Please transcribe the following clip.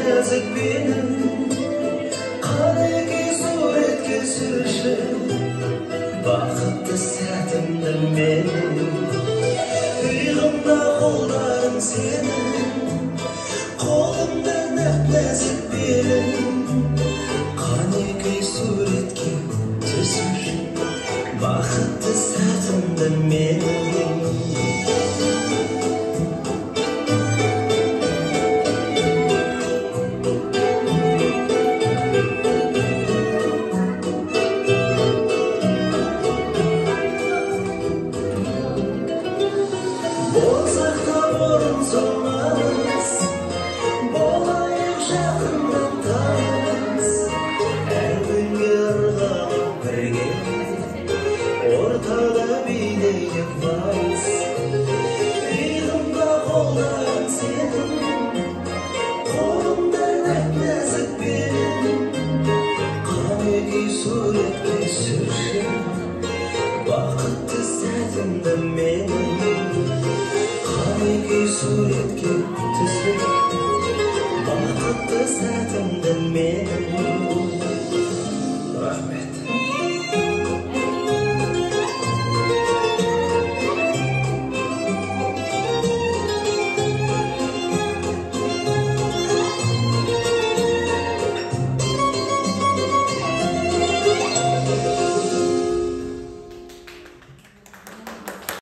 нәзік белің, қанекей суретке түсірші бақытты сәтімді менің. Иығымда қолдарың сенің, қолымда нәп-нәзік белің, қанекей суретке түсірші бақытты сәтімді менің. Болсақ та бұрын соңамыз, болайық жақыннан таныс, әуенге ырғалып бірге, ортада билейік вальс. Иығымда қолдарың сенің, қолымда нәп-нәзік белің, қанекей суретке түсірші бақытты сәтімді менің. Қанекей суретке түсір бақытты сәтімді.